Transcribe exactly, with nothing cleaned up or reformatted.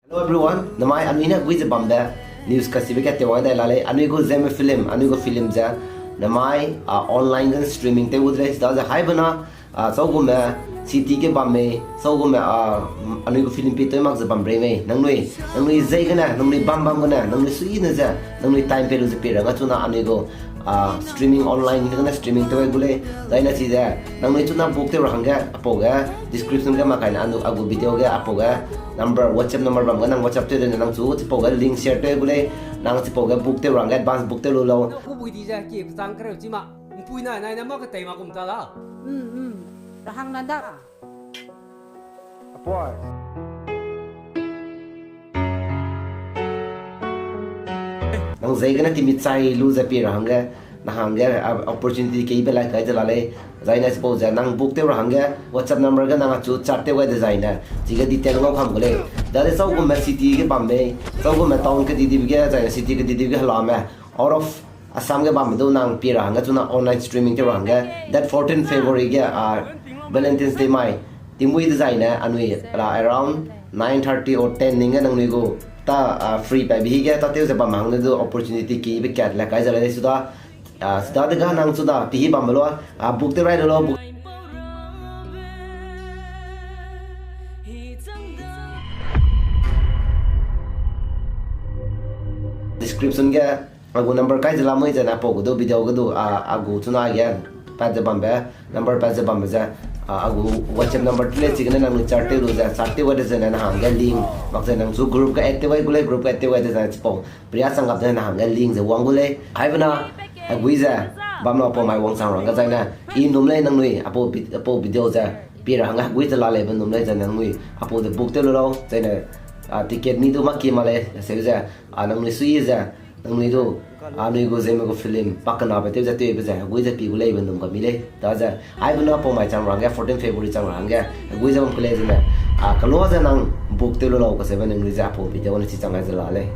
Hello everyone, namai anui ne gui ze bambe news kasibe kat tew wang dai la lei. Anui gu Zeme film, anui gu film ze namai online gen streaming tew gu de lei. Chidaze haibena chaugume city ge bam mei, chaugume anui gu film pi tew mak ze bam rei mei, nangnui nangnui zei gene, nangnui bam bam gene, nangnui suine ze nangnui time pei lu ze pie ra hangge chuna anui gu streaming online gene streaming tew gu lei. Zaine chize nangnui chuna book tew ra hangge apau ge description ge mak kaine a gu video ge apau ge number, WhatsApp number bam ge nang WhatsApp tew de ne nang chu chipau ge link share tew gu lei. Nang chipau ge book tew ra hangge advance book tew lu lau. Kubui di ze ki chang kereu chi ma. Mpui nai nai ne ma ketei ma kum ta da. Rahang na da. Nang zei gene timi chai lu ze pie ra hangge, na hangge opportunity keibe lai kai ze la lei. Zaine chipau ze nang book tew ra hangge WhatsApp number ge nang achu chat tew gai dezaine chige detail ngau kam gu lei. Dade chaugume city ge bam mei, chaugume town kedidibe ge, zaine city kedidibe ge helame out of Assam ge bamme du nang pie ra hangge chuna online streaming tew ra hangge date fourteen February ge Valentine's Day mai tingmui dezaine anui around nine thirty or ten ning ge nangnui gu ta free paibe hige tatew ze bam hangge du opportunity keibe kat le kai ze la lei. Suda, suda dega nang suda pihi bambe lua book tew rai lu lau, book description ge a gu number kai ze lamui zene apau gu du video ge du a gu chuna ge pat ze bambe, number pat ze bambe ze a gu WhatsApp number tu lei chigene nangnui chat tew lu ze chat tew gai dezene na hangge link mak ze nang chu group ge add tew gai gu lei, group ge add tew gai dezene chipau peria chang gap ze na hangge link ze wang gu lei. Haibena hegui ze bam lau apau mai wangchang ra hangge zaine i num lei nangnui apau video ze pie ra hangge hegui ze la leibe num lei ze nangnui apau de book tew lu lau zaine ticket mi du mâ ki ma lei, seu ze nangnui sui ze nangnui du anui gu Zeme gu film pakenabe tew ze tewbe ze hegui ze pie gu leibe num ka mi lei. Daze haibena apau mai chang ra hangge fourteen February chang ra hangge hegui ze bam ke lei zene, kelua ze nang book tew lu lau kaseube nangnui ze apau video ne chi chang gai ze la lei.